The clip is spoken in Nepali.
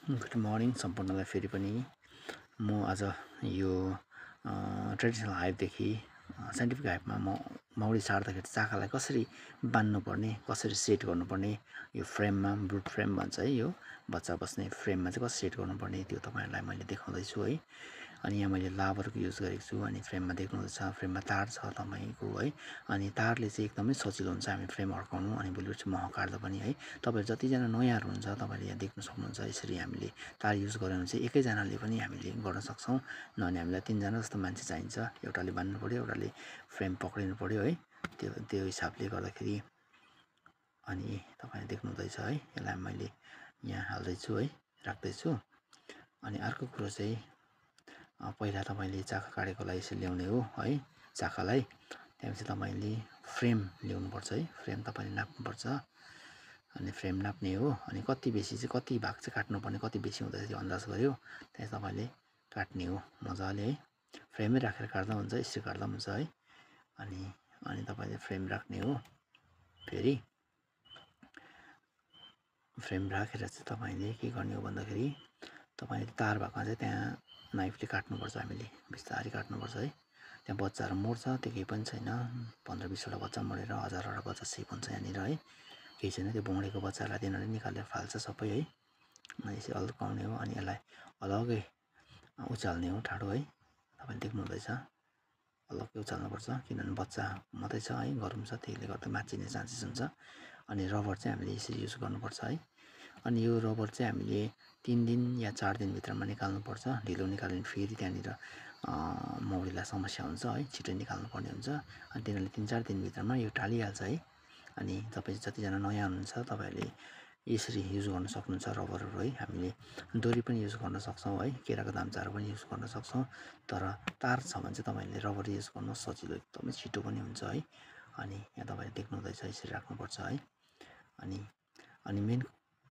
गुड मर्निङ सम्पूर्णलाई फेरि पनि म आज यो ट्रेडिसनल हाइपदेखि साइन्टिफिक हाइपमा म मौरी सार्दाखेरि चाकालाई कसरी बान्नुपर्ने कसरी सेट गर्नुपर्ने यो फ्रेममा ब्रुट फ्रेम भन्छ है यो बच्चा बस्ने फ्रेममा चाहिँ कसरी सेट गर्नुपर्ने त्यो तपाईँहरूलाई मैले देखाउँदैछु है। अनि यहाँ मैले लाबरको युज गरेको छु अनि फ्रेममा देख्नुहुँदैछ फ्रेममा तार छ तपाईँको है। अनि तारले चाहिँ एकदमै सजिलो हुन्छ हामी फ्रेम अड्काउनु अनि भोलि पर्सि मह काट्दा पनि है। तपाईँहरू जतिजना नयाँहरू हुन्छ तपाईँले यहाँ देख्न सक्नुहुन्छ यसरी हामीले तार युज गऱ्यो भने चाहिँ एकैजनाले पनि हामीले गर्न सक्छौँ। नभने हामीलाई 3जना जस्तो मान्छे चाहिन्छ, एउटाले बान्नु पऱ्यो एउटाले फ्रेम पक्रिनु पऱ्यो है। त्यो हिसाबले गर्दाखेरि अनि तपाईँले देख्नुहुँदैछ है यसलाई मैले यहाँ हाल्दैछु है राख्दैछु। अनि अर्को कुरो चाहिँ पहिला तपाईँले चाका काटेकोलाई यसरी ल्याउने हो है चाकालाई, त्यसपछि तपाईँले फ्रेम ल्याउनुपर्छ है। फ्रेम तपाईँले नाप्नुपर्छ अनि फ्रेम नाप्ने हो अनि कति बेसी चाहिँ कति भाग चाहिँ काट्नुपर्ने कति बेसी हुँदैछ त्यो अन्दाज गऱ्यो त्यहाँ तपाईँले काट्ने हो मजाले है। फ्रेमै राखेर काट्दा हुन्छ यसरी काट्दा हुन्छ है। अनि तपाईँले फ्रेम राख्ने हो। फेरि फ्रेम राखेर चाहिँ तपाईँले के गर्ने हो भन्दाखेरि तपाईँले तार भएकोमा चाहिँ त्यहाँ नाइफले काट्नुपर्छ, हामीले बिस्तारै काट्नुपर्छ है। त्यहाँ बच्चाहरू मर्छ त्यो केही पनि छैन, 15-20वटा बच्चा मरेर 1000वटा बच्चा सेभ हुन्छ यहाँनिर है। केही छैन, त्यो बोँडेको बच्चाहरूलाई तिनीहरूले निकालेर फाल्छ सबै है। अनि यसरी अल्काउने हो अनि यसलाई अलग्गै उचाल्ने हो ठाडो है। तपाईँले देख्नुहुँदैछ अलग्गै उचाल्नुपर्छ किनभने बच्चा मात्रै छ है, गरम छ त्यसले गर्दा माचिने चान्सेस हुन्छ। अनि रबर चाहिँ हामीले यसरी युज गर्नुपर्छ है। अनि यो रबर चाहिँ हामीले 3 दिन या 4 दिनभित्रमा निकाल्नुपर्छ। ढिलो निकाल्यो भने फेरि त्यहाँनिर मौरीलाई समस्या हुन्छ है, छिटो निकाल्नुपर्ने हुन्छ। अनि तिनीहरूले 3-4 दिनभित्रमा यो टालिहाल्छ है। अनि तपाईँ जतिजना नयाँ हुनुहुन्छ तपाईँहरूले यसरी युज गर्न सक्नुहुन्छ रबरहरू है। हामीले डोरी पनि युज गर्न सक्छौँ है, केराको दाम्चाहरू पनि युज गर्न सक्छौँ। तर तार छ भने चाहिँ तपाईँहरूले रबर युज गर्नु सजिलो एकदमै छिटो पनि हुन्छ है। अनि यहाँ तपाईँले देख्नुहुँदैछ यसरी राख्नुपर्छ है। अनि मेन